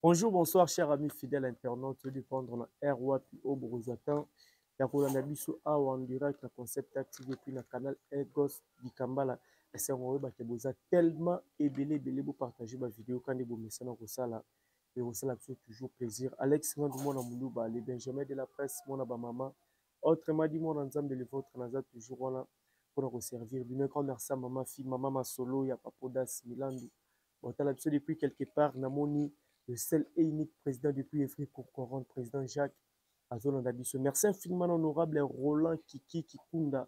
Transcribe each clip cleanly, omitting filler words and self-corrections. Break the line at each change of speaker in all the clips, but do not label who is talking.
Bonjour, bonsoir, chers amis fidèles internautes du prendre na air wapi oyo bokozwa temps ya kolanda biso awa en direct na Concept TV puis na canal Egos Dikambala. Esengo oyeba ke boza tellement ebele ebele, bopartage ba vidéo kandi bomesana kosala, ekosala biso toujours plaisir. Alex Ngandu, mwana Muluba, le Benjamin de la presse, mwana ba mama, autrement dit mwana Nzambe le vôtre, naza toujours wana mpona koservir bino. Grand merci à mama fi mama Masolo ya Papodas Milandu botala biso depuis quelque part. Namoni le seul et unique président depuis Evry Courcoran, président Jacques azolanda biso. Merci infiniment, honorable Roland Kiki Kikunda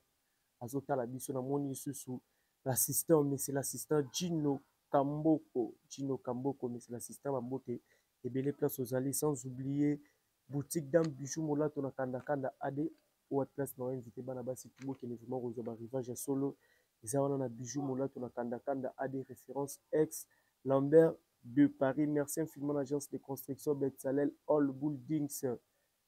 azotala biso. Namoni lisusu l'assistant, monsieur l'assistant Gino Kamboko, Gino Kamboko, monsieur l'assistant, bambote ebele place ozali. Sans oublier boutique Dame Bijou Molato na Kandakanda ad oyo place na invité bana basi tu bokende vraiment kozwa barivage ya solo. Eza wana na Bijou Molato na Kandakanda ad, référence ex Lambert de Paris. Merci infiniment l'agence de construction Betsalel All Buildings.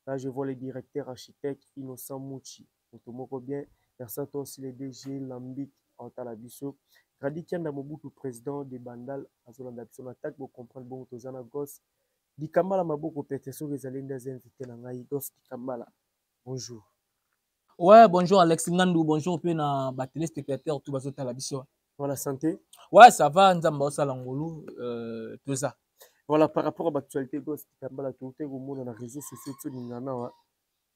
Là, je vois le directeur architecte Innocent Mouchi, moto moko bien. Merci à toi aussi le DG Lambic aotala biso. Gradi Kianda Mobutu, président de Bandal, azolanda biso na tak. Bocomprendre bongo, toza na Gos Dikambala maboko pete. Soki ezali nde aza invité na ngai, Gos Dikambala, bonjour.
Ouais, bonjour Alex Ngandou, bonjour pe na ba téléspectateurs tout bazotala biso.
Voilà, santé?
Ouais, ça va, Nzambe osala ngolu, tout ça.
Voilà, par rapport à l'actualité, Gos Dikambala, tout komona na réseaux sociaux tolingana wa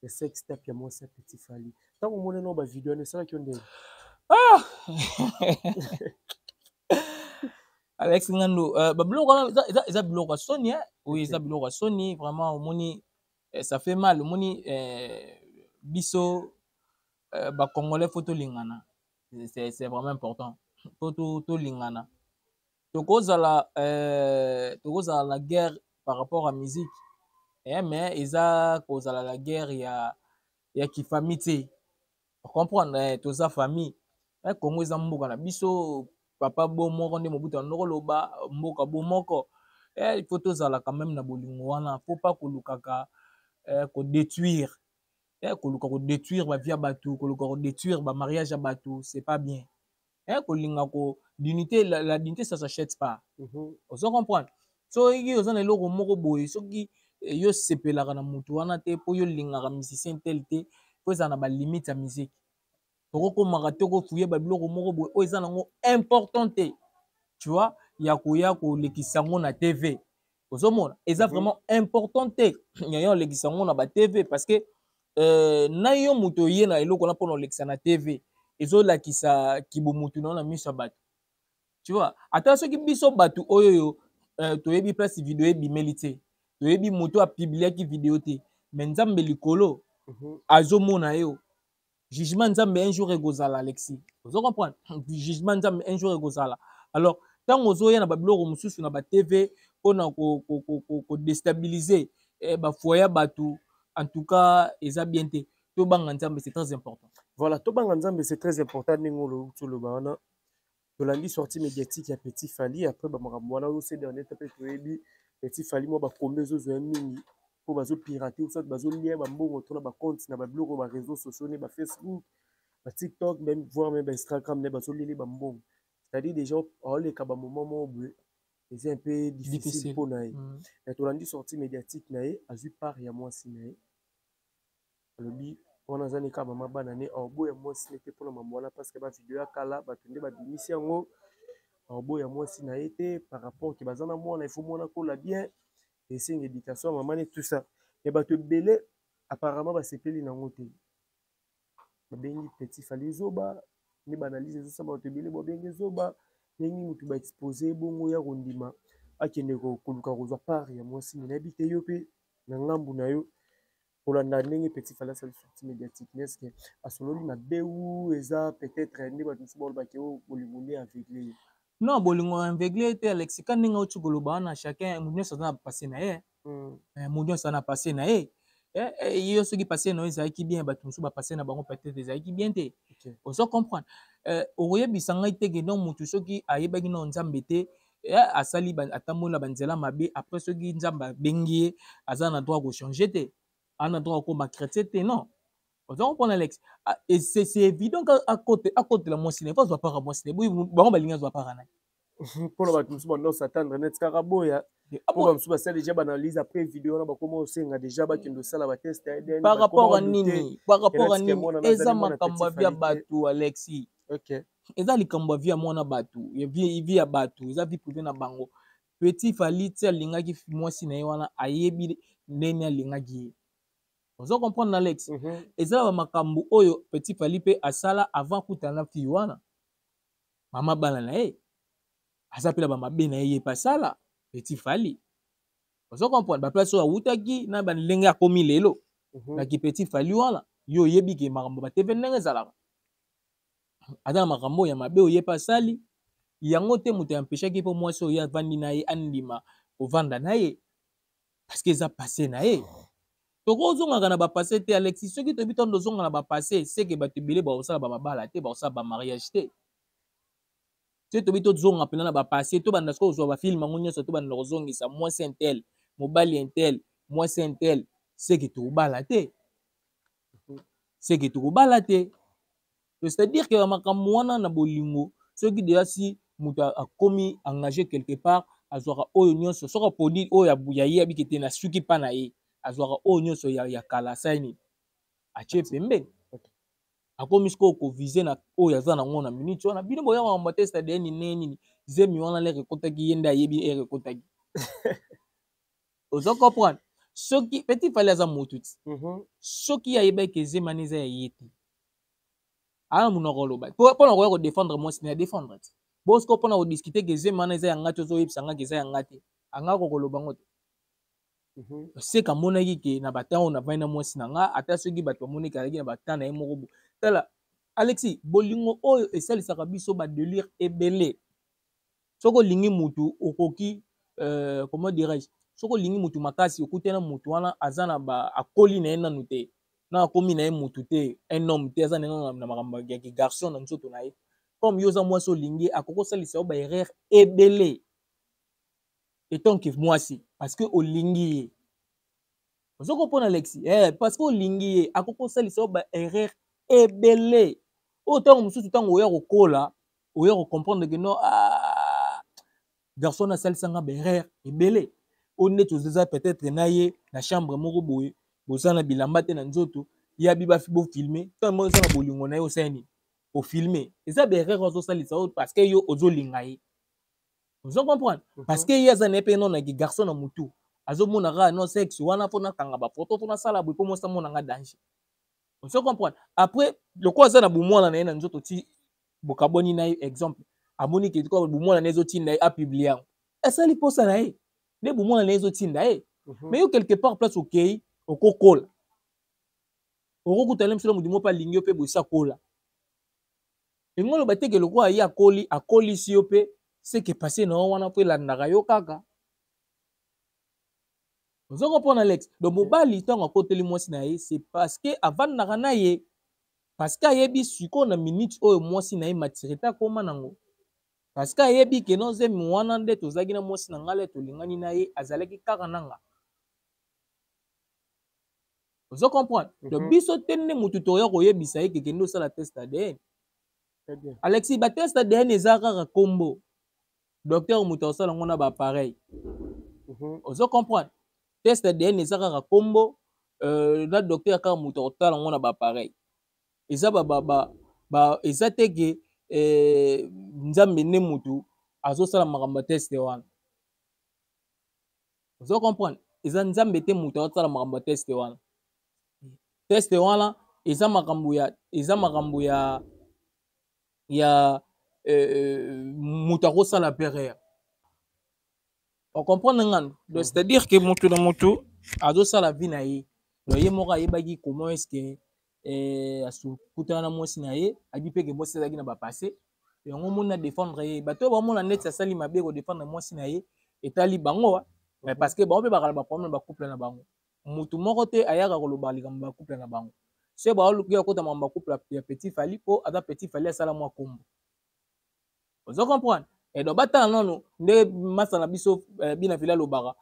ya sex tape ya mwasi ya Petit Fally. Ntango omoni no bavideo wana, esalaki yo ndenge?
Ah! Alex Ngandou, ba biloko wana eza biloko ya soni, hein? Oui, eza biloko ya soni, vraiment omoni ça fait mal, omoni biso ba Congolais faut tolingana. C'est vraiment important. Faut tolingana. Tokozala la guerre par rapport à musique. Mais eza kozala la guerre ya kifamille te. Comprendre, toza famille. Congo eza mboka na biso, papa bo moko nde Mobutu andoko loba mboka bo moko. Il faut tozala quand même na bolingo wana, faut pas kolukaka kodétruire. Koluka kodétruire ba vie ya bato, koluka kodétruire ba mariage ya bato, c'est pas bien. Kolinga ko dignité, la dignité, ça s'achète pas. Ozo comprendre? Soki oza na eloko moko boye, soki yo sepelaka na motu wana te, mpo yo olingaka musicien tel te, po ezala na balimite ya musique. Tokokomaka te kofuye babiloko moko boye oyo eza nango important te, tu vois, ya koya kolekisa yango na TV. Ozomona eza vraiment important te ya olekisa yango na batv, parce que na yo moto oye na eloko wana mpona olekisa na TV, ezolakisa kibomutu na yo na miso ya bato, tu vois. Ata soki biso bato oyo oyo toyebi place video ebimeli te, toyebi moto apubliaki video te, mais Nzambe likolo azomona yo. Jugement Nzambe un jour ekozala, Alexis, ozo comprendre? Jugement Nzambe un jour ekozala. Alors ntango ozoya na babiloko mosusu na batv mpona kodéstabiliser bafoyer ya bato, en tout cas eza bien te. Tobanga Nzambe, c'est très important.
Voilà, tobanga Nzambe, c'est très important. Ndenge olobi, oloba wana, tolandi sortie médiatique ya Petit Fally après bamakambo wana oyo ces dernier temps. Mpe toyebi Petit Fally, mwa bakombe ezozwa ye mingi mpo bazopirate ou soit bazolia bambongo to na bacompte na babiloko baréseaux sociaux, ne bafacebook, batiktok, même voire même bainstagram, nde bazolieli bambongo. C'est-à-dire déjà aoleka bamoment moko boye eza un peu difficile mpo na ye. Mais tolandi sortie médiatique na ye, azwi part ya mwasi na ye, alobi wana aza ne kaka mama bana ne, aoboya mwasi ne te mpona mambo wana, parce que bavideo ya kala bato nde babimisi yango. Aoboya mwasi na ye te par rapport ke baza na mwana, il faut mwana kola bien, esenga éducation ya mama ne, tout ça. Mais bato ebele apparemment basepeli nango te, babengi Petit Fally zoba. Nde baanalyse ezosala, bato ebele babengi zoba ndenge motu baexpose bongo ya kondima akende koluka kozwa part ya mwasi. Me nayebi te, yo mpe na ngambu na yo, kolanda ndenge Petit Fally asali sortie médiatique, est-ce que asololi mabe ou eza peut-être nde bato mosusu balobaki oyo bolingo nde aveugle ye?
Non, bolingo aveugle te, Alexis. Ka ndenge auti koloba wana, chacun, moto nyonso aza na passé na ye. Moto nyonso aza na passé na ye. Yo soki passé na yo ezalaki bien, bato mosusu bapassé na bango peut-être ezalaki bien te. Ozo comprendre? Okoyebisa ngai te ke non, motu soki ayebaki nano Nzambe te, asali, atamboli na banzela mabe, après soki Nzambe abengi ye, aza na droit kochange te, aza na droit kokoma chrétien te? Non. Ozo comprendre, Alex? Ah, et c'est évident akotela mwasi na ye, po azwa part ya mwasi na ye. Bango balingi azwa part na ye.
Mpona bato mosusu bando s'attendre neti kaka boya. Po bamosusu basala déjà baanalyse après vidéo wana, bakoma osenga déjà bakende osala batest ADN.
Par rapport à nini? Par rapport à nini? Eza makambo ya vie ya bato, Alexi. Eza likambo ya vie ya mwana bato, ya vie ya bato, eza vie privée na bango. Petit Fally ti alingaki mwasi na ye wana, ayebi ndenge alingaki ye. Ozo comprendre, Alex? Eza na bamakambo oyo Petit Fally mpe asala avant akutana na fille wana, mama bana na ye. Aza mpe na bamabe na ye, ye mpe asala, Petit Fally. Ozo comprendre? Baplace oyo awutaki na bandenge akomi lelo naki Petit Fally wana, yo oyebi ke makambo batv ndenge ezalaka, aza na makambo oyo ya mabe oyo ye mpe asali. Yango te moto ampeshaki mpo mwasi oyo avandi na ye andima kovanda na ye, parce que eza passé na ye. Tokozongaka na bapassé te, Alexis. Soki toyebi ntango tozonga na bapassé, seke bato ebele bakosala bamabala te, bakosala bamariage te. Soki toyebi tozonga mpena na bapassé, tobanda sikoyo kozwa bafilm yango nyonso, tobanda kozongisa mwasi un tel, mobali un tel, mwasi un tel, seke tokobala te, seke tokobala te. C'est-à-dire que makambo wana na bolingo, soki deja si moto akomi engagé quelque part, azwaka oyo nyonso. Soki aponi oyo ya ye, abiki te na suki mpa na ye, azwaka oyo nyonso ya kala, asali nini? Atie pembeni. Akomi sikoyo koviser na oyo aza nango na minute wana. Bino boya makambo test ADN ndenge nini? Zemi wana lere ekotaki, ye nde ayebi ere ekotaki. Ozo comprendre? Soki Petit Fally aza motu ti, soki ayebaki ezemi wana eza ya ye te, aa monoko oloba mpona koya kodéfendre mwasi na ya défendre te. Bo sikoyo mpona kodiscuter ke zemi wana eza ya nga te, ozoyebisa nga ke eza ya nga te, anga kokoloba ngo te. Seka amonaki ke na batemps oyo navandi na mwasi na nga, ata soki bato bamonaki azalaki na batemps na ye moko bo. Tala, Alexis, bolingo oyo esalisaka biso badélire ebele. Soki olingi mutu, okoki, comment dirais-je, soki olingi mutu makasi, okutana na mutu wana aza na ba akoli na ye nanu te, na akomi na ye mutu te, un homme te, aza na ye na makambo ya garçon na nzoto na ye. Comme yo oza mwasi, olingi, akoki kosalisa yo baerreur ebele etant que mwasi, parce que olingi ye. Ozo comprendre, Alexi? Parce que olingi ye, akoki kosalisa yo baerreur ebele oyo ntango mosusu, ntango oya kokola, oya kocomprendre ke non, ah, garçon asalisanga baerreur ebele oyo. Neti oza peut-être na ye na chambre moko boye, boza na bilamba te na nzoto, ye abi bofilmer. Ntango eza na bolingo na ye, osali nini? Ofilmer. Eza baerreur azosalisa oyo parce que yo ozolinga ye. Ozo comprendre? Parce que ye aza na ye mpe nonaki garçon na motu, azomona kaka non, sexe wana mpo nakanga bafoto, mpo nasala boye, mpo mwasi amonanga danger. Ozo comprendre? Après, lokola aza na bomwana na ye na nzoto, ti bokabwani na ye, exemple, amoni ke bomwana na ye ezotinda ye apublier yango, asali mposa na ye nde bomwana na ye ezotinda ye. Mais yo, quelque part place okei, okokola, okokutana miso na motu moko mpe alingi yo mpe boyisa kola. Elingi oloba te ke lokola ye akoli, akolisi yo mpe, seke passé na yo wana mpo elandaka yo kaka. Ozo comprendre, Alex? Donc mobali, ntango akoteli mwasi na ye, c'est parce que avandaka na ye, parce que ayebi sikoyo na minute oyo mwasi na ye maturité akóma nango, parce que ayebi ke no, zemi wana nde tozalaki na mwasi na ngai, le tolingani na ye, azalaki kaka na nga. Ozo comprendre? Donc biso te nde motu toya koyebisa ye keke nde osala test ADN. Alexis, batest ADN eza kaka kombo docteur moto asala yango na baappareil. Ozo comprendre? Test ADN eza kaka kombo na docteur kaka moto akotala yango na baappareil. Eza ba, ba, ba, ba, eza te ke Nzambe nde motu azosala makambo ya test wana. Ozo comprendre? Eza Nzambe te moto azosala makambo ya test wana. Test wana eza makambo ya moto akosala perere. Ocomprendre ngano? Donc c'est à dire que moto na moto azosala vie na ye. Donc ye moko ayebaki comment est ce que asukutana na mwasi na ye, ayebi mpe ke mwasi azalaki na bapassé. Yango omoni na défendre ye, bato oyo bamona neti asali mabe kodéfendre mwasi na ye, etali bango, mais parce que bango mpe bakala baproblème na bacouple na bango. Motu moko te ayaka koloba likambo bacouple na bango. So baoluki akota makambo bacouple ya Petit Fally, mpo aza Petit Fally, asala mwa kombo. Ozo comprendre? Et donc batala nano nde masa na biso bina fili alobaka,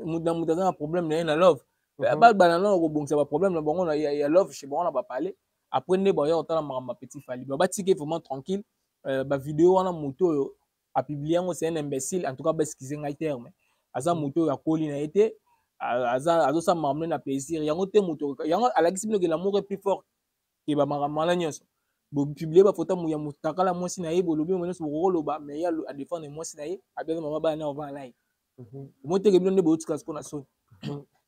moto na moto aza na problème na ye na love. Babana nano kobongisa baproblème na bango ya love chez bango na bapale, après nde baya kotala makambo ya Petit Fally. Batike vraiment tranquille. Bavideo wana, moto oyo apublier yango, c'est un imbécile en tout cas. Baexcuse ngai terme. Aza moto oyo akoli na ye te, azosala makambo na plaisir. Yango te, moto yango alakisi bino ke l'amour est plus fort ke bamakambo wana nyonso. Bopublier bafoto ya motakala mwasi na ye, bolobi yango nyonso bokokoloba, mais ye adéfendre mwasi na ye, abiaza mama bana na ovanda na ye. Omoteke bino nde boyotika siko na soni,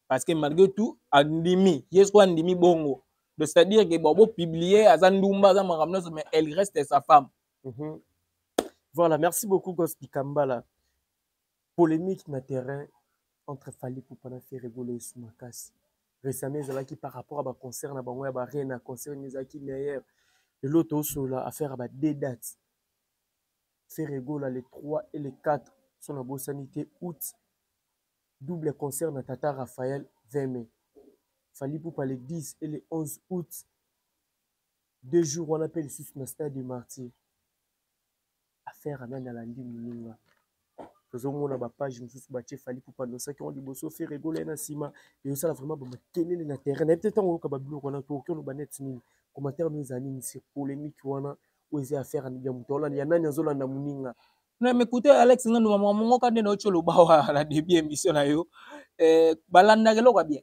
parce que malgré tout andimi ye siko, andimi bongo. Donc c'est à dire que bon, bopublier aza ndumba, aza makambo nyonso, mais elle reste sa femme.
Voilà, merci beaucoup Gos Dikambala. Polémique na terrain entre Fally Ipupa na Ferre Gola esu makasi. Récemment ezalaki par rapport à ba concert na bango ya ba Arena, concert ezalaki meilleur. Lelo tosola affaire ya ba deux dates. Ferre Gola le 3 et le 4 so na bosani te août, double concert na Tata Raphaël 20 mai. Fally Ipupa le 10 et le 11 août, 2 jours wana mpe lisusu na Stade de Martyr. Affaire nani alandi moninga? Tozomona bapage mosusu batie Fally Ipupa nosaki yango liboso, Ferre Gola ye na nsima. Ezosala vraiment bamakelele na terrain. Nayebi te ntango oyoka babiloko wana, tokoki oloba neti nini? Commentaire no ezala nini sur polémique wana oyo eza affaire ya moto aolanda ya nani azolanda moninga?
Non, mais écoutez, Alex Ngando, mama mongo ka nde na oti oloba wa na début émission na yo, balandaka eloko ya bien.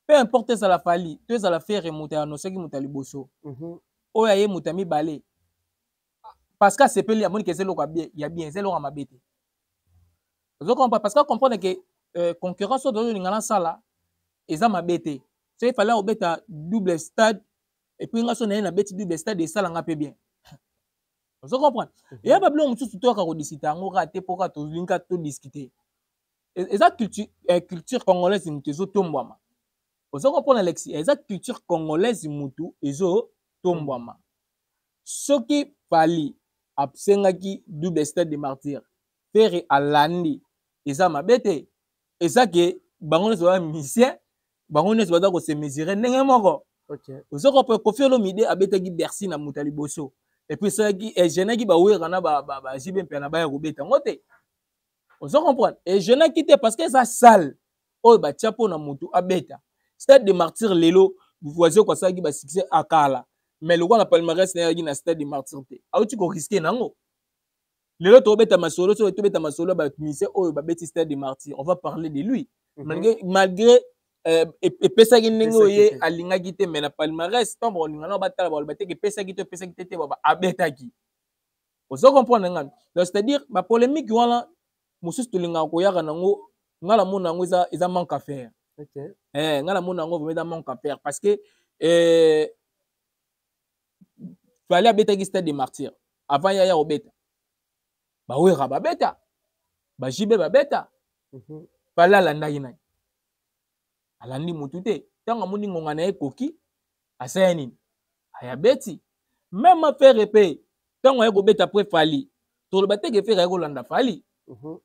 Peu importe ezala Fally to ezala Ferre, moto ya annoncaki moto ya liboso, oyo aye moto ya mibale, parce que asepeli, amoni ke eza eloko ya bien, eza eloko ya mabe te. Ozocomprendre? Parce que comprendre ke concurrence oyo tozolinga nasala eza mabe te. Soki Fally obeta double stade et puis nga so na ye nabeti double stade, esalanga mpe bien. Ozo comprendre? Eya babiloko mosusu toyaka kodiscuter yango kaka te, mpo kaka tolingi kaka todiscuter. Eza culture congolaise motu ezotombwama. Ozo comprendre, Alexi? Eza culture congolaise motu ezotombwama. Soki Fally asengaki double Stade de Martyr, Ferre alandi, eza mabe te. Eza ke bango nyonso baza musicien, bango nyonso baza kose mesurer ndenge moko. Ozo comprendre? Koffi Olomide abetaki Bercy na moto ya liboso, et puis esalaki egênaki baWerra na baJB mpe na baya kobeta yango te. Ozo comprendre? Egênaki te parce que eza salle oyo batia mpona motu abeta Stade de Martyr. Lelo voisin ko asalaki basuccès akala, mais lokola na palmarès na ye ayaki na Stade de Martyr te, auti korisquer nango. Lelo tobeta masolo, soki tobeta masolo ya bamusicien oyo babeti Stade de Martyr, on va parler de lui. Malgré epesaki ndenge oyo ye alingaki te, mais na palmarès, ntango bakolinga nao batala, baloba te epesaki te, epesaki te te, baba abetaki. Ozo comprendre ngani? Donc c'est à dire bapolémique wana mosusu tolingaka koyaka nango, nga namona yango eza manque à faire. Nga namona yango vraiment eza manque à faire, parce que Fally abetaki Stade de Martyr avant yaya kobeta. BaWerra babeta, baJB babeta. Fally alandaki nani? Alandi motu te. Ntango amoni ngonga na ye ekoki, asala nini? Aya beti. Même affaire mpe ntango aye kobeta après Fally, toloba te ke Ferre aye kolanda Fally,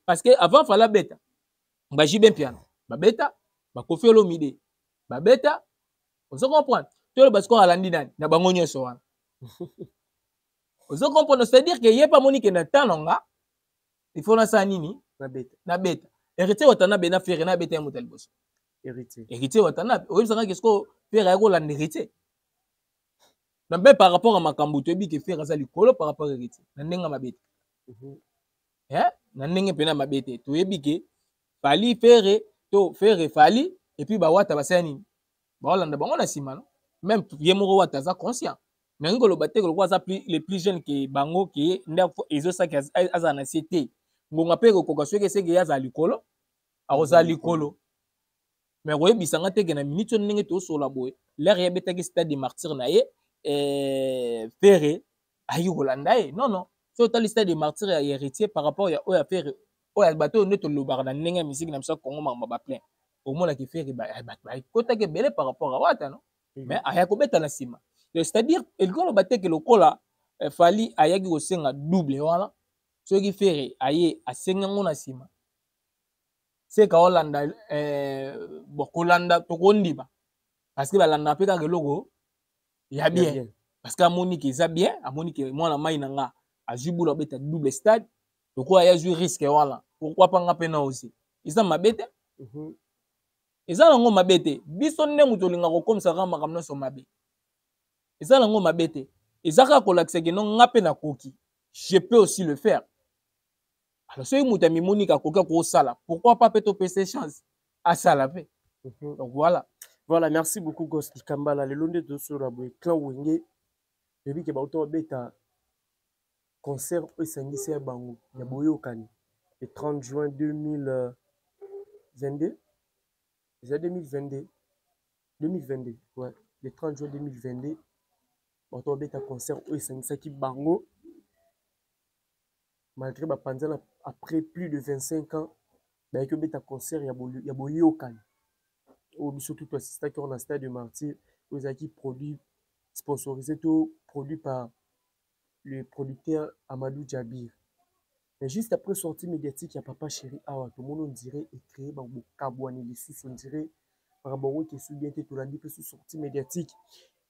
parce que avant Fally abeta, baJB Mpiana babeta, baKoffi Olomide babeta. Ozo comprendre? Toloba sikoyo alandi nani na bango nyonso wana? Ozo comprendre? C'est à dire ke ye mpe amoni ke na temps na nga, il faut nasala nini?
Nabeta.
Nabeta. Héritier Watanabe na Ferre na abeta ye moto ya liboso.
Héritier.
Héritier Watanabe. Oyebisanga ke sikoyo Ferre aye kolanda Héritier na mpe par rapport à makambo toyebi ke Ferre aza likolo par rapport à Héritier na ndenge ya mabe te. Na ndenge mpena mabe te. Toyebi ke Fally Ferre to Ferre Fally, et puis baWata basala nini? Baolanda bango na nsima. No, même ye moko Wata aza conscient. Nangi koloba te lokola aza le plus jeune ke bango, ke nde ezosaki azala na se te. Ngonga mpe ekokoka, soki eseki ye azala likolo, akozala likolo. Mais koyebisanga te ke na minute oyo ndenge tosola boye, l'heure ye abetaki Stade de Martyr na ye, Ferre ayaki kolanda ye. Non, non, soki otali Stade de Martyr ya Héritier par rapport ya oyo ya Ferre, oyo bato oyo nde tolobaka na ndenge ya misiki na biso ya Congo, makambo baplein, omonaki Ferre bato bakotaki ebele par rapport a Wata, no? Mais aya kobeta na nsima. C'est-à-dire elingi oloba te ke lokola Fally ayaki kosenga double wana, soki Ferre aye asengi yango na nsima, seka olanda bon, kolanda tokondima, parce que balandaka mpe kaka eloko ya bien, parce que amoni ke eza bien, amoni ke mwana mai na nga azwi bula abeta double stade, lokola ye azwi risque wana, pourquoi pas nga mpe na osi? Eza mabe te. Eza nango mabe te. Biso nde moto olinga kokomisa kaka makambo nyonso mabe. Eza nango mabe te. Eza kaka kolakisa ke no, nga mpe nakoki, je peux aussi le faire. Alors soki moto amimoni akoki akosala, pourquoi pas mpe topesa chance asala mpe? Donc voilà.
Voilà, merci beaucoup, Gos Dikambala. Lelo nde tosolola boye, clan Wenge, toyebi ke bauta babeta concert oyo esangisi ya bango ya boyokani le 30 juin 2022. Eza 2022, 2022, ouais, le 30 juin 2022 bato babeta concert oyo esangisaki bango malgré bapanzana après plus de 25 ans. Bayaki obeta concert ya boyokani oyo biso tu toassistaki wana na Stade de Martyr, oyo ezalaki produit sponsorisé to produit par le producteur Amadou Djabir. Mais juste après sortie médiatique ya Papa Chéri awa, tomoni on dirait ecréé bokabwani lisusu, on dirait makambo yango ekesu bien te. Tolandi mpe su sortie médiatique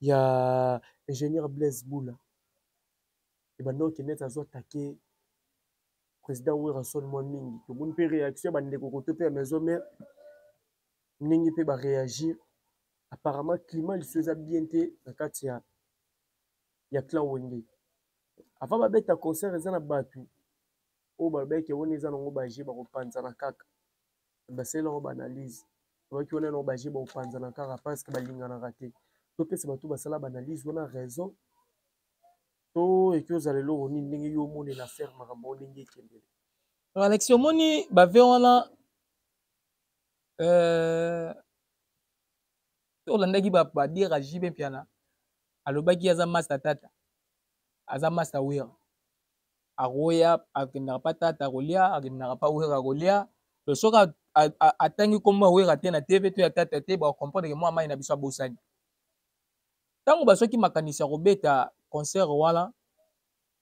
ya ingénieur Blaise Bula, ebanda okende neti azo attaquer président Werrason mwa mingi. Tomoni mpe réaction ya bandeko koto mpe ya Maison Mère, ndenge mpe baréagir. Apparemment climat lisusu eza bien te na kati ya clan Wenge. Avant babeta concert, eza na bato oyo balobaki wana eza nango baje bakopanzana kaka. Basali yango baanalyse, babaki wana nango baje bakopanzana kaka parce que balinganaka te. Topesa bato basala baanalyse wana raison to eki ozala eloko nini? Ndenge yo omonela affaire, makambo oyo ndenge ekendele?
Alexi, omoni bave wana, olandaki badire ya JB Mpiana, alobaki aza master tata, aza master Wera, akoya akendaka pa tata akolia, akendaka pa Wera akolia. Donc soki atangi nkombo ya Wera te na TV to ya tata te, bakocomprendre ke mwa mai na biso abosani. Ntango basoki makanisi ya kobeta concert wana,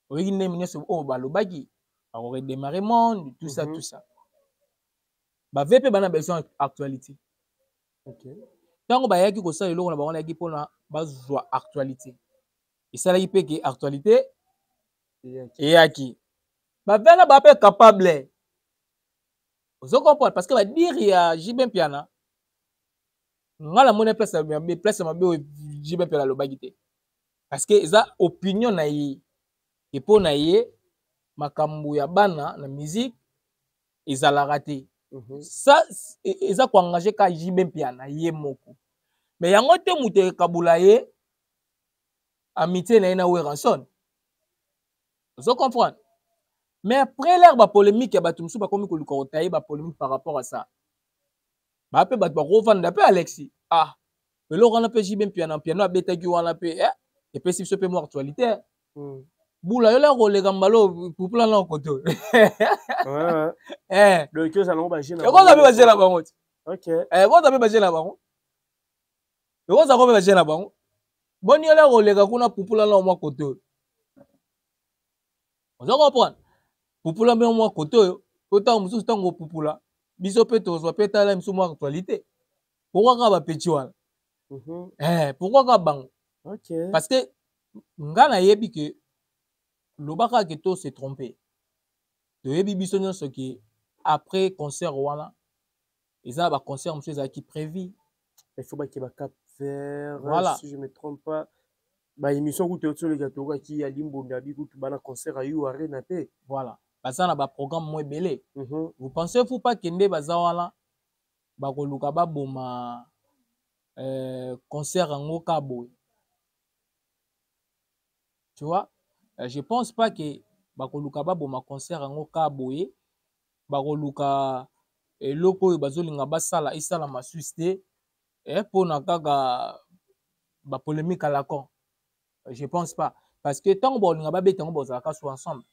oyoki ndenge nyonso oyo balobaki bakoredémarrer monde, tout ça, tout ça. Bave mpe bana besoin actualité. Ntango bayaki kosala eloko na bango, nayaki mpona bazwa actualité. Esalaki mpe ke actualité eyaki, bavena baa mpe capable, ozo comprendre? Parce que badire ya JB Mpiana, nga namoni place ya mabe, place ya mabe oyo JB Mpiana alobaki te, parce que eza opinion na ye. Epo na ye, makambo ya bana na musique ezalaka te. Ça eza koengage ka JB Mpiana ye moko, mais yango te moto ekabula ye amitié na ye na Werrason, ozo comprendre? Mais après l'heure bapolémique ya bato mosusu bakomi koluka kotaye bapolémique par rapport à ça, baa mpe bato bakovanda mpe. Alexi, ah, eloko wana mpe JB Mpiana Mpiano abetaki wana mpe epesi biso mpe mwa actualité. Bula yo laka koleka mbala pupula na koto.
Ekozala
mpe baje na bango ti, ekozala mpe baje na bango, ekozala ko mpe baje na bango. Boni yo laka koleka kuna, pupula na mwa kote oyo, oza comprendre? Pupula mpe mwa kote oyo, po ntango mosusu, ntango opupula, biso mpe tozwa mpe tala biso mwa actualité. Pourquoi kaka bapeti wana? Pourquoi kaka bango? Parce que nga nayebi ke loba kaka ke to se trompe. Toyebi biso nyonso ke après concert wana, eza na baconcert mosusu ezalaki prévu.
Il faut bakeba Cap Vert.
Voilà.
Si je me trompe pas, baémission kutu otoleka, tokaki ya Limbombe abi kutu bana concert ya U Arena te.
Voilà, baza na baprogramme mo ebele. Vous pensez vous pas kende baza wana bakoluka baboma concert yango ka boye? Tu vois, je pense pas ke bakoluka baboma concert yango ka boye. Bakoluka eloko oyo bazolinga basala esalama suisse te mpona kaka bapolémique à la con. Je pense pas, parce que ntango bakolinga babeta yango, bazalaka su ensemble,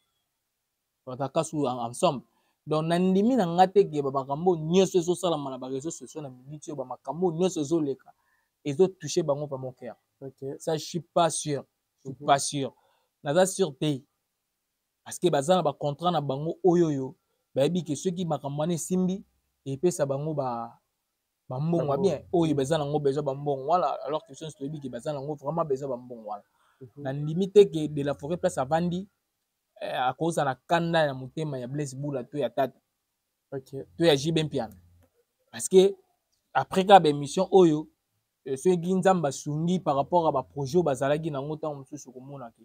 bazalaka su ensemble. Donc nandimi na nga te ke bamakambo nyonso ezosalama na baréseau sociaux na miniti oyo, bamakambo nyonso ezoleka, ezotouche bango vraiment cœur. Ça, je suis pas sûr, je suis pas sûr, naza sûr te, parce que baza na bacontrat na bango oyo oyo bayebi ke soki makambo wana esimbi, epesa bango ba bambongo ya bien oyo baza nango besoin, bambongo wana. Alors que biso toyebi ke baza nango vraiment besoin bambongo wana. Nandimi te ke de la Forêt, place avandi, akozala na kanda ya motema ya Blaise Bula to ya tata to ya JB Mpiana, parce que après kaka baémission oyo, soki Nzambe asungi par rapport à baprojet oyo bazalaki nango, ntango mosusu komona ke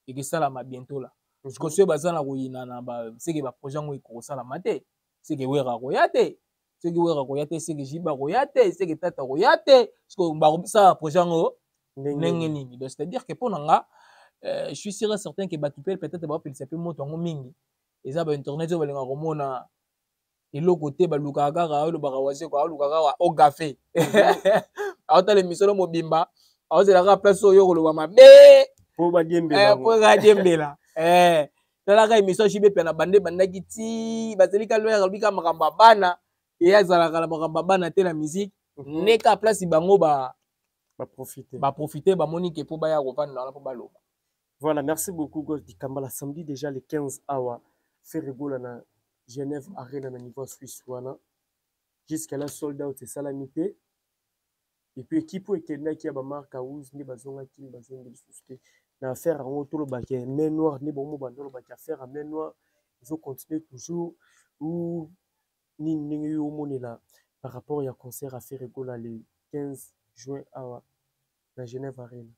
ekesalama bientôt là. Siko soki baza na koyinana, seke baprojet yango ekosalama te, seke Wera akoya te. Soki Wera akoya te, seke JB akoya te, seke Tata akoya te. Siko bakosala projet yango ndenge nini? Donc c'est à dire que mpo na nga, je suis sûr et certain que bato mpe peut-être baopelisa mpe moto yango mingi. Eza bainternet oyo balingaka komona eloko te, balukaka kaka, olobaka wazeko, aoluka kaka ogafe, aotala émission mobimba, aozela kaka place oyo koloba mabe.
Po badiembela.
Po kadiembela. Talaka émission JB mpe na bande bandaki ti bazali ka loyaka, alobi kaka makambo ya bana. Ye azalaka na makambo ya bana te na musique. Nde ka place bango ba
baprofite.
Baprofite, bamoni ke mpo baya kovanda wana mpo baloba.
Voilà, merci beaucoup Gos Dikambala. Samedi déjà le 15 awa, Ferre Gola na Genève Arena na niveau Suisse wana. Jusqu'à là sold out esalami te. Et puis équipe oyo ekendaki ya bamark house nde bazongaki, bazongi lisusu te na affaire yango. Tolobaki main noire nde bango banda olobaki affaire ya main noire ezocontinue toujours ou nini? Ndenge yo omonela par rapport ya concert ya Ferre Gola le 15 juin awa na Genève Arena?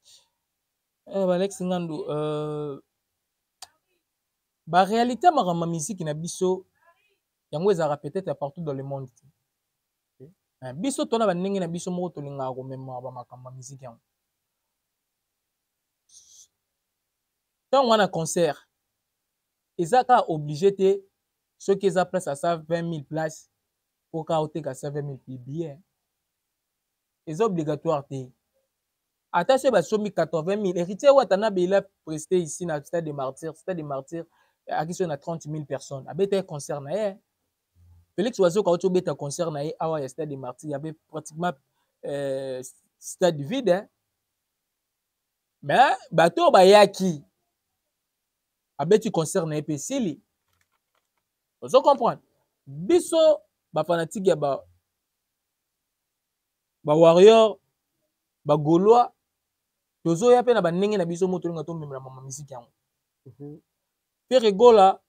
Alex Ngandu, baréalité ya makambo ya misiki na biso yango ezalaka peut-être ya partout dans le monde te. Biso tona bandenge na biso moko tolingaka komema bamakambo ya misiki yango. Ntango wana concert eza kaka obligé te. Soki eza place ya 120 000 place, mpo kaka oteka 120 000 billet, eza obligatoire te. Ata soki basombi 80 000, Héritier Watanabe, il a presté ici na Stade de Martyr. Stade de Martyr aki soki na 30 000 personnes, abetaki concert na ye. Félix Wazekwa auti obeta concert na ye awa ya Stade de Martyr, y avait pratiquement stade vide, hein? Mais bato oyo bayaki, abeti concert na ye mpe esili. Ozo comprendre, biso bafanatike ya ba bawarrior, bagaulois, tozoya mpe na bandenge na biso mo tolinga tomemela mama misiki yango. Ferre Gola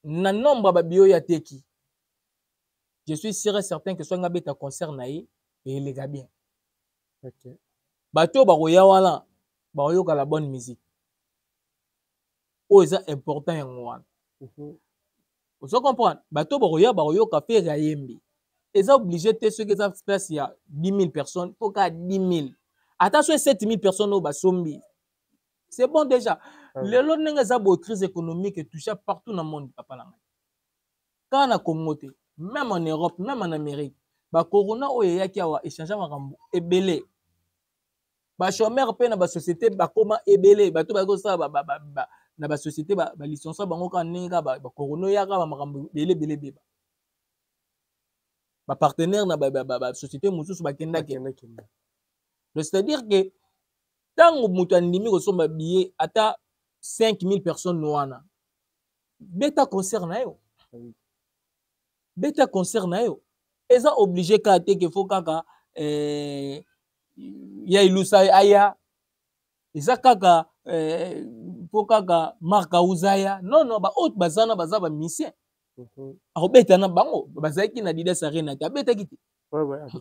na nombre ya babiyo oyo ateki, je suis sûr et certain que soki abeta concert na ye, eleka bien. Bato oyo bakoya wana bakoyoka la bonne musique oyo eza important yango wana. Ozo comprendre, bato bakoya bakoyoka Ferre ayembi. Eza obligé te soki eza place ya 10 000 personnes mpo kaka 10 000. Ata soki 7 000 personnes oyo basombi, c'est bon déjà. Lelo ndenge eza boye, crise économique etoucha partout na monde, papa na ngai, kaka na Congo te, même en Europe, même en Amérique. Bacorona oyo eyaki awa échange makambo ebele. Bachômeur mpe na basociété bakoma ebele. Bato bayaki kosala na basociété, balicencier bango kaka ndenge kaka bacorona oyaka, bamakambo ebele ebele ebeba. Bapartenaire na basociété mosusu bakendaki. Donc c'est-à-dire que ntango moto andimi kosomba billet, ata 5000 personnes wana, beta concert na yo, beta concert na yo. Eza obligé kaka te ke faut kaka ya ilusa aya, eza kaka mpo kaka Mark Auzaya. Non, non, baoyo baza na baza bamusicien. Akobeta na bango bazalaki na Adidas Arena te, abetaki te,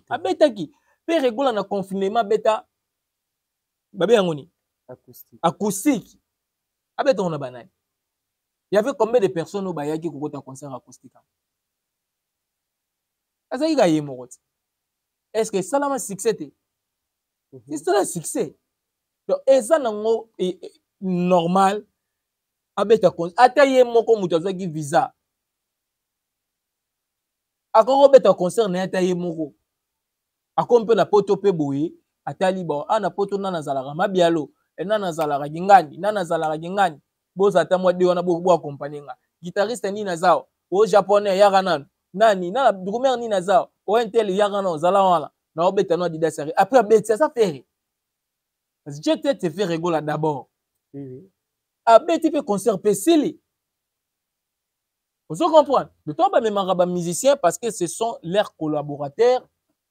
abetaki mpe Ferre Gola na confinement. Abeta babe yango nini? Acoustique. Abetango na banani? Y avait combien de personnes oyo bayaki kokota concert acoustique yango? Azalaki ka ye moko te. Est ce que esalama succès te? Esala succès. Donc eza nango normal abeta ata ye moko. Moto azwaki visa akoki kobeta concert na ye ata ye moko. Akomi mpe na Poto mpe boye, atali bon a na Poto nani azalaka mabialo, nani azalaka kingani, nani azalaka kingani, bozala ata mwa de wana boaccompagne nga. Guitariste nini aza o japonais, yaka nanu nani na drummer nini aza o intel, yaka nanu ozala wana na obeta no Adidas. Après abeti, aza Ferre, jet te Ferre Gola d'abord. Abeti mpe concert mpe esili. Ozo comprendre, de to bamemaka bamusicien parce que ce sont leurs collaborateurs.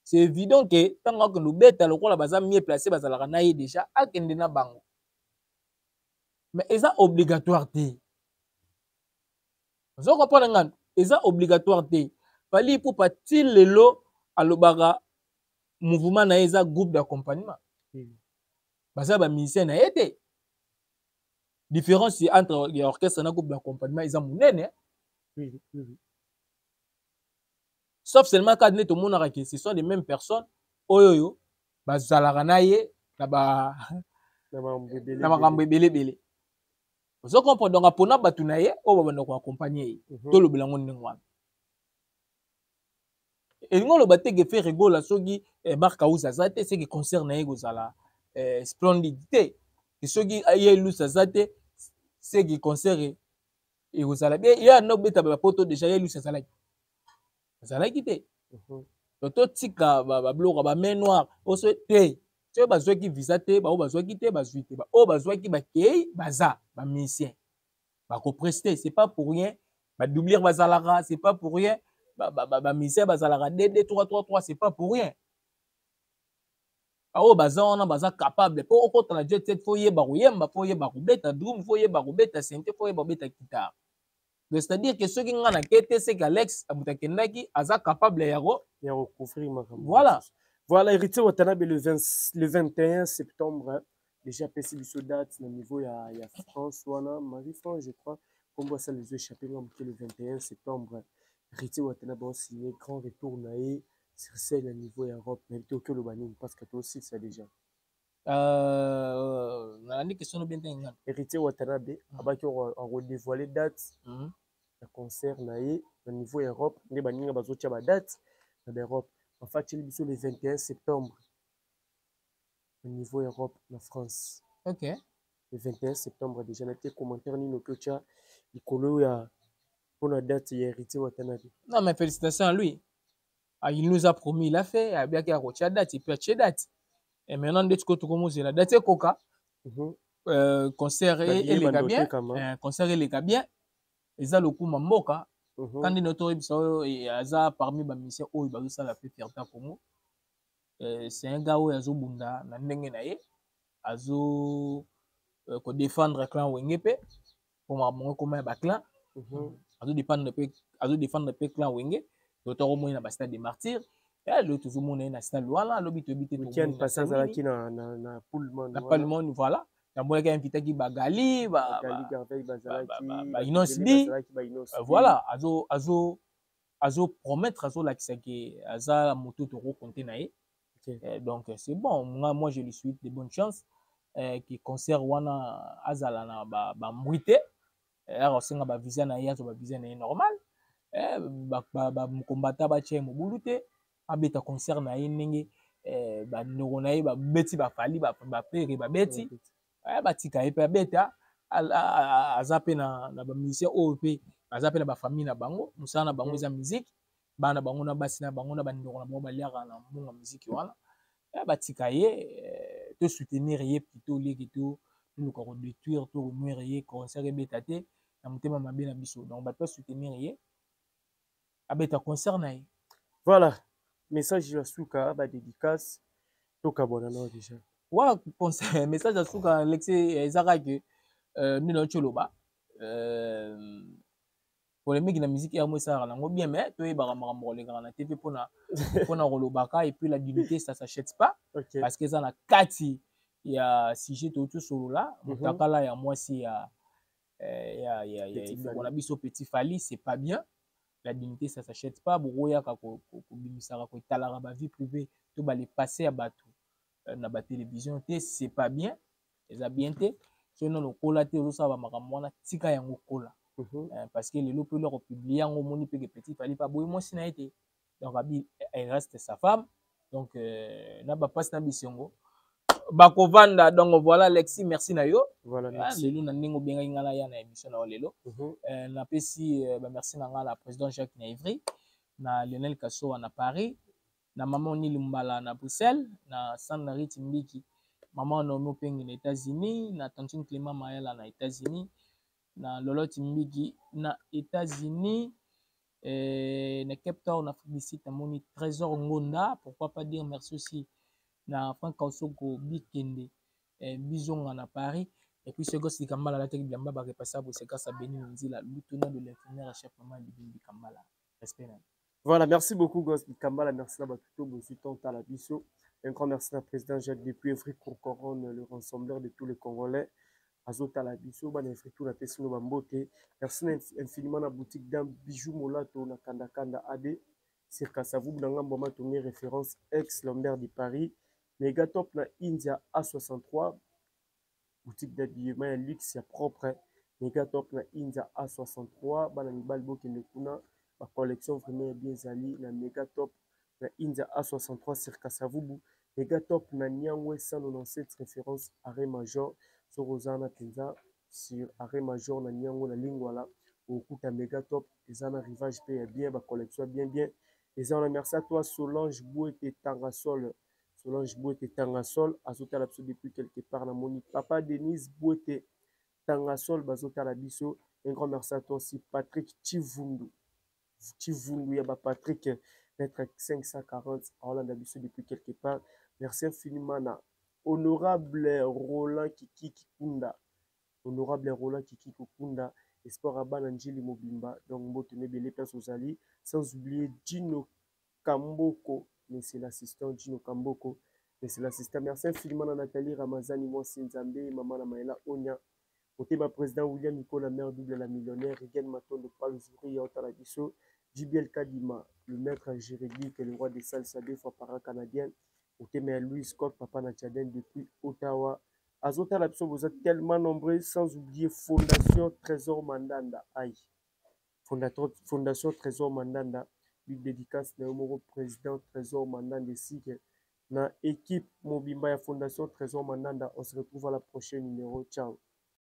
C'est évident que ntango akende obeta, lokola baza mieux placé, bazalaka na ye déjà, akende na bango. Mais eza obligatoire te. Ozo comprendre ngano, eza obligatoire te. Fally Ipupa ti lelo alobaka mouvement na ye eza groupe d'accompagnement. Baza bamusicien na ye te. Différence entre ya orchestre na groupe d'accompagnement eza monene.
Oui.
Sauf seulement kaka nde tomonaka ke ce sont les mêmes personnes oyo oyo bazalaka na ye na ba
na
makambo ebele ebele. Ozo comprendre? Donc apona bato na ye oyo babanda koaccompagne ye. Tolobela yango ndenge wana. Elingi oloba te ke Ferre Gola, soki Mark House aza te, seke concert na ye kozala splendide te. Soki ye Lus aza te, seke concert ekozala bien. Ye anda kobeta bapoto déjà, ye Lus azalaki te. Donc totika babiloko ya bamain noire oso te. Soki bazwaki visa te, bao bazwaki te, bazwi te. Oyo bazwaki bakei, baza bamusicien, bakoprester. C'est pas pour rien badoublure bazalaka, c'est pas pour rien bamusicien bazalaka 2 2 3 3 3, c'est pas pour rien. Oyo baza wana baza capable. Mpo okota na jet set, faut oyeba koyemba, faut oyeba kobeta drum, faut oyeba kobeta synthé, faut oyeba kobeta guitare. Donc c'est-à-dire que soki nga nake te, seke Alex moto akendaki aza capable yako
ya kocouvrir makambo.
Voilà.
Voilà, Héritier Watanabe, le 20, le 21 septembre déjà apesi biso date na niveau ya France wana, Marie France je crois, kombo asala ezo échappé nga moke. Le 21 septembre, Héritier Watanabe asigné grand retour na ye sur scène na niveau ya Europe. Nayebi te oki oloba nini, parce que tosilisa déjà.
Nalandi question no bien te, ngana.
Héritier Watanabe abaki akodévoile date ya concert na ye na niveau ya Europe. Nde baninga bazotia badate na baEurope, bafatieli biso le 21 septembre na niveau Europe, na France. Le 21 septembre déjà. Na te commentaire nini oki otya likolo ya mpona date ya Héritier Watanabe?
Non, mais félicitations à lui. Ah, il nous a promis, il a fait. Abiaki akotia date et puis atie date, et maintenant nde tiko tokomozela date ekoka. Concert eleka bien, concert eleka bien, eza lokuma mboka. Kandi no toyebisa oyo aza parmi bamusicien oyo bazosala mpe fierté ya Congo. C'est un gars oyo azobunda na ndenge na ye, azo kodéfendre clan Wenge mpe, mpo makambo ekoma ya baclan. Azodéfendre mpe clan Wenge. To tokomoni na bastade de Martyr, lelo tozomona ye na stade wana, alobi toyebi te.
Weekend passé azalaki na Pullman.
Na Pullman, voilà. Namonaki invitaki bagali, baInnoss'B. Voilà, azo promettre, azolakisa ke aza moto tokocompter na ye. Donc c'est bon, moi je lui souhaite de bonnes chances, ke concert wana azala na bambwi te. Akosenga bavisa na ye, azwa bavisa na ye normal, bakombata batia ye mobulu te, abeta concert na ye ndenge bandeko na ye babeti, baFally, baFerre babeti, batika ye mpe abeta. Aza mpe na bamusicien oyo mpe aza mpe na bafamille na bango, mosala na bango eza musique, bana bango na basi na bango na bandeko na bango baliaka na mbongo ya musique wana. Batika ye, to soutenir ye plutôt lieke to toluka kodétruire to konuire ye, concert ebeta te na motema mabe na biso. Donc bato basoutenir ye, abeta concert na ye.
Voilà, message ya suka, badédicace, tokabwana nao déjà.
Wa message ya suka, Alexi, eza kaka ke nde nauti oloba, polémique na musique yango esalaka nango bien, mais toyebaka makambo kolekaka na TV mpona kolobaka. Et puis la dignité, ça s'achète pas. Parce que eza na kati ya sujet touti osolola, motakala ya mwasi ya ndeko na biso Petit Fally, c'est pas bien. La dignité, ça s'achète pas. Bokoyaka kobimisaka, kotalaka bavie privée to bale passé ya bato na batélévision te, c'est pas bien, eza bien te. Soki nano okola te, ozosala bamakambo wana, tika yango kola. Parce que lelo mpe eloko publie yango, omoni mpe ke Petit Fally mpe aboyi mwasi na ye te. Donc abi elle reste sa femme. Donc na bapasi na bisengo bakovanda. Donc voilà, Alexis, merci na yo.
Voilà,
merci. Lelo na ndenge obengaki ngai na ya na émission na yo lelo. Napesi bamerci na ngai na président Jacques na Ivry, na Lionel Kasowa na Paris, na mama Nili Mbala na Bruxelles, na Sandra Riti Mbiki, mama Naomi Opengi na États-Unis, na tantine Clément Mayala na États-Unis, na Loloti Mbiki na États-Unis, na Cape Town, Afrique du Sud, namoni Trésor Ngonda. Pourquoi pas dire merci aussi na Frank Kausoko Bikende, Bizonga na Paris. Et puis ce gosse Dikambala alataki bilamba barepasa boye, c'est grâce à Beni Nzila, lieutenant de l'infirmière chef, mama Libini Dikambala, respect na.
Voilà, merci beaucoup Goss Dikambala, merci na batuto bozwi temps tala biso. Un grand merci à président Jacques depuis Evry Courcoronne, le rassembleur de tous les Congolais. Azotala biso bana Efritu, napesi bino bambote. Merci infiniment na boutique dame Bijou Molato na Kandakanda ad sur Kasavubu na ngambo ya Matonge, référence ex Lambert de Paris. Mega Top na India A63, boutique d'habillement ya luxe ya propre. Mega Top na India A63, bana mibali bokende kuna, ba collection vraiment ya bien ezali na Mega Top na India A63 sur Kasavubu. Mega Top na Nyangwe 197, référence arrêt major. Soki oza wana mpenza sur arrêt major na Nyangwe na Lingwala, okuta Mega Top eza na rivage mpe ya bien, ba collection ya bien bien eza wana. Merci à toi Solange Bouete Tangasol, Solange Bouete Tangasol azotala biso depuis quelque part. Namoni papa Denise Bouete Tangasol bazotala biso. Un grand merci à toi aussi Patrick Chivundu, Chivundu ya ba Patrick, maître 540 aolanda biso depuis quelque part. Merci infiniment na honorable Roland Kiki Kikunda, honorable Roland Kiki Kikunda, espoir ya bana Njili mobimba. Donc mbote mebele place ozali, sans oublier Gino Kamboko, monsieur l'assistant Gino Kamboko, monsieur l'assistant. Merci infiniment na Nathalie Ramazani mwasi Nzambe, mama na Maela Onya, motema président William Nikola, mère double la millionnaire Rigen Matondo Palzuri ya otala biso, JBL Kadima, le maître juridique, le roi des salsa deux fois para canadien, motema ya Louis Scott, papa na Tchaden depuis Ottawa azotala biso. Boza tellement nombreux, sans oublier Fondation Trésor Mandanda, aïe, Fondation Trésor Mandanda, big dédicace na yo moko président Trésor Mandanda esike na équipe mobimba ya Fondation Trésor Mandanda. On se retrouve à la prochaine numéro. Ciao.